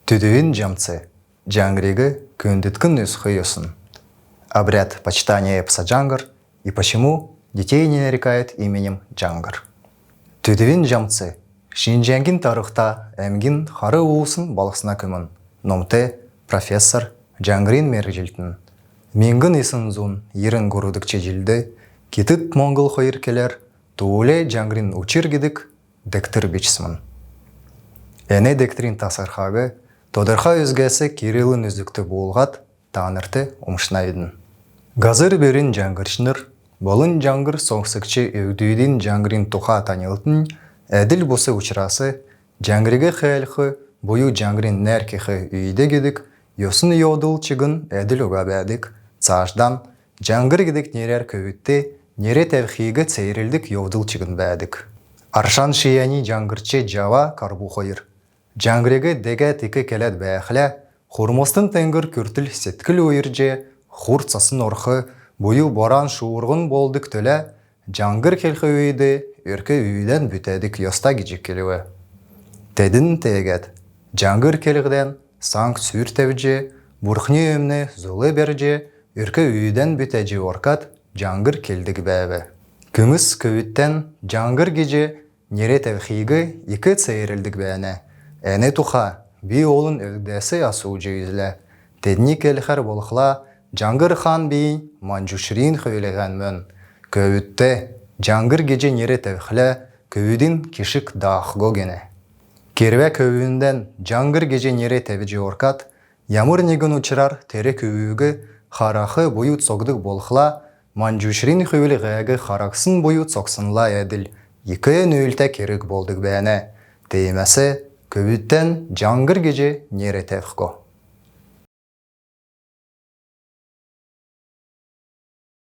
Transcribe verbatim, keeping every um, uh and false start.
Төдвин җамц. Җаңгриг күнддг нүсх йосн. Обряд почитания эпоса Җаңгр и почему детей не нарекают именем Җаңгр. Төдвин җамц. Шин Җаңгин тархта әмгин хар уусн балһсна күмн. Номт профессор, Җаңгрин мергҗлтн. Миңһн йисн зун йирн һурвдгч җилд китд-моңһл хойр келәр «Туулә Җаңгрин учр» гидг дегтр бичсмн. Эн дегтрин тасрхиг тодрха үзгәс кириллин үзгт буулһад, таанрт умшнавидн. Һазр бүрин җаңһрчнр болн җаңһр соңсгч өвдүдин Җаңгрин туха таньлднь әдл бус учрас, Җаңгриг хәәлх буйу Җаңгрин нәр кех үйд гидг йосн йовдл чигн әдл уга бәәдг. Цаашдан Җаңгр гидг нерәр көвүдт нер тәвхиг цеерлдг йовдл чигн бәәдг. Аршан шиәни җаңһрч Җава Карбу хойр Җаңһриг дегәд ик келәд бәәхлә, хурмостн теңгр күртл седкл уйрҗ, хур цасн орх буйу боран шуурһн болдг төлә Җаңһр келх үйд өрк үүдән бүтәдг йоста гиҗ келв. Тедн тегәд Җаңһр келхдән саңг сүр тәвҗ, бурхн өмн зул бәрҗ, өрк үүдән бүтәҗ оркад Җаңһр келдг бәәв. Күмс көвүдтән Җаңһр гиҗ нер тәвхиг ик цеерлдг бәәнә. Эн туха би олн өвдәс асуҗ үзлә. Тедн келхәр болхла, Җаңһр хаан бийнь Манҗушрин хүвлһән мөн. Көвүдт Җаңһр гиҗ нер тәвхлә, көвүдин кишг даахго гинә. Кирвә көвүндән Җаңһр гиҗ нер тәвҗ оркад, ямр негн учрар тер көвүг харах буйу цокдг болхла, Манҗушрин хүвлһиг харахсн буйу цокснла әдл ик нүүлтә керг болдг бәәнә. Тиимәс көвүдтән Җаңһр гиҗ нер тәвхго.